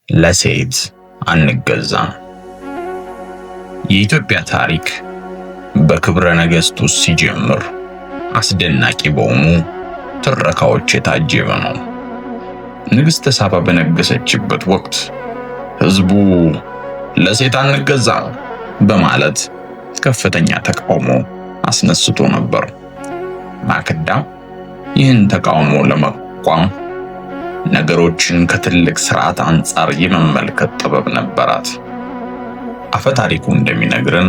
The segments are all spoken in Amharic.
ለሴት አንገዛም። የኢትዮጵያ ታሪክ በክብረ ነገሥት ውስጥ ሲጀምር አስደናቂ በሆኑ ትረካዎች የታጀበ ነው። ንግሥተ ሳባ በነገሰችበት ወቅት ሕዝቡ ለሴት አንገዛም በማለት ከፍተኛ ተቃውሞ አስነስቶ ነበር። ማክዳ ይህን ተቃውሞ ለመቋቋም ነገሮችን ከትልቅ ስርዓት አንጻር የመመልከት ጥበብ ነበራት። አፈ ታሪኩ እንደሚነግረን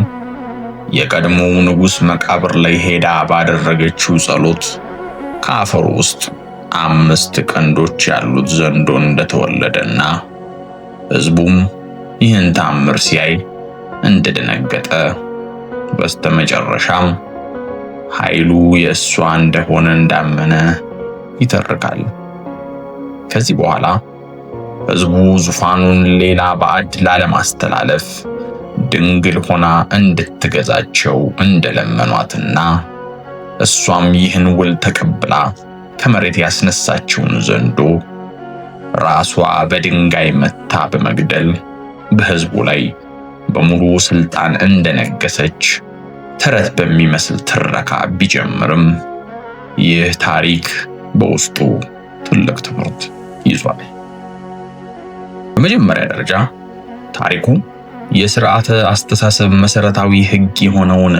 የቀድሞው ንጉሥ መቃብር ላይ ሄዳ ባደረገችው ጸሎት ከአፈሩ ውስጥ 5 ቀንዶች ያሉት ዘንዶ እንደተወለደና ሕዝቡም ይህን ታምር ሲያይ እንደደነገጠ በስተመጨረሻም ኃይሉ የእሷ እንደሆነ እንዳመነ ይተርካል። ከዚህ በኋላ ሕዝቡ ዙፋኑን ሌላ ባዕድ ላለማስተላለፍ ድንግል ሆና እንድትገዛቸው እንደለመኗትና እሷም ይህን ውል ተቀብላ ከመሬት ያስነሳችውን ዘንዶ ራሷ በድንጋይ መታ በመግደል በሕዝቡ ላይ በሙሉ ስልጣን እንደነገሰች ተረት በሚመስል ትረካ ቢጀምርም ይህ ታሪክ በውስጡ ትልቅ ትምህርት ይዟል። በመጀመሪያ ደረጃ ታሪኩ የስርዓተ አስተሳሰብ መሰረታዊ ሕግ የሆነውን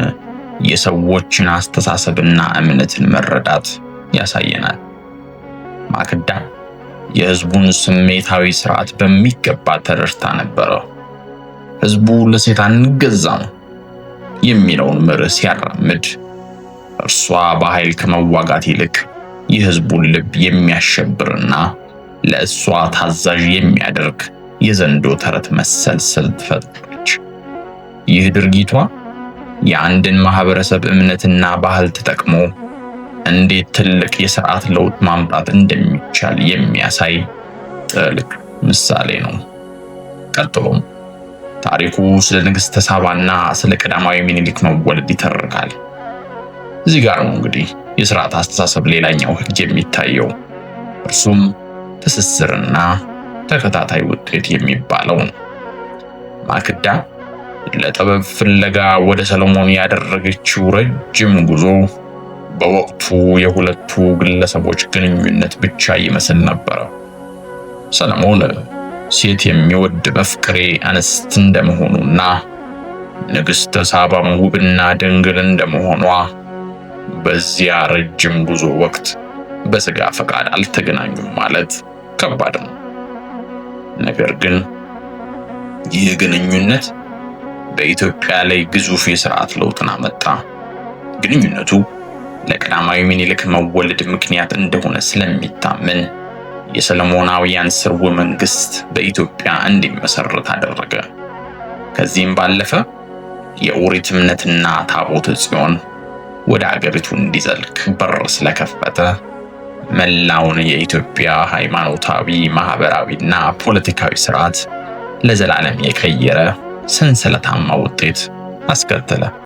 የሰዎችን አስተሳሰብና እምነትን መረዳት ያሳየናል። ማክዳ የሕዝቡን ስሜታዊ ስርዓት በሚገባ ተረድታ ነበረ። ሕዝቡ ለሴት አንገዛም የሚለውን መርህ ሲያራምድ እርሷ በኃይል ከመዋጋት ይልቅ የሕዝቡን ልብ የሚያሸብርና ለእሷ ታዛዥ የሚያደርግ የዘንዶ ተረት መሰል ስልት ፈጠረች። ይህ ድርጊቷ የአንድን ማህበረሰብ እምነትና ባህል ተጠቅሞ እንዴት ትልቅ የስርዓት ለውጥ ማምጣት እንደሚቻል የሚያሳይ ጥልቅ ምሳሌ ነው። ቀጥሎም ታሪኩ ስለ ንግሥተ ሳባና ስለ ቀዳማዊ ምኒልክ መወለድ ይተርካል። እዚህ ጋር ነው እንግዲህ የስርዓት አስተሳሰብ ሌላኛው ሕግ የሚታየው፣ እርሱም ትስስርና ተከታታይ ውጤት የሚባለው ነው። ማክዳ ለጥበብ ፍለጋ ወደ ሰሎሞን ያደረገችው ረጅም ጉዞ በወቅቱ የሁለቱ ግለሰቦች ግንኙነት ብቻ ይመስል ነበረ። ሰለሞን ሴት የሚወድ መፍቅሬ አንስት እንደመሆኑና ንግሥተ ሳባም ውብና ድንግል እንደመሆኗ በዚያ ረጅም ጉዞ ወቅት በሥጋ ፈቃድ አልተገናኙም ማለት ከባድ ነው። ነገር ግን ይህ ግንኙነት በኢትዮጵያ ላይ ግዙፍ የስርዓት ለውጥን አመጣ። ግንኙነቱ ለቀዳማዊ ምኒልክ መወለድ ምክንያት እንደሆነ ስለሚታመን የሰለሞናውያን ስርወ መንግስት በኢትዮጵያ እንዲመሰረት አደረገ። ከዚህም ባለፈ የኦሪት እምነትና ታቦተ ጽዮን ወደ አገሪቱ እንዲዘልቅ በር ስለከፈተ መላውን የኢትዮጵያ ሃይማኖታዊ፣ ማህበራዊና ፖለቲካዊ ስርዓት ለዘላለም የቀየረ ሰንሰለታማ ውጤት አስከተለ።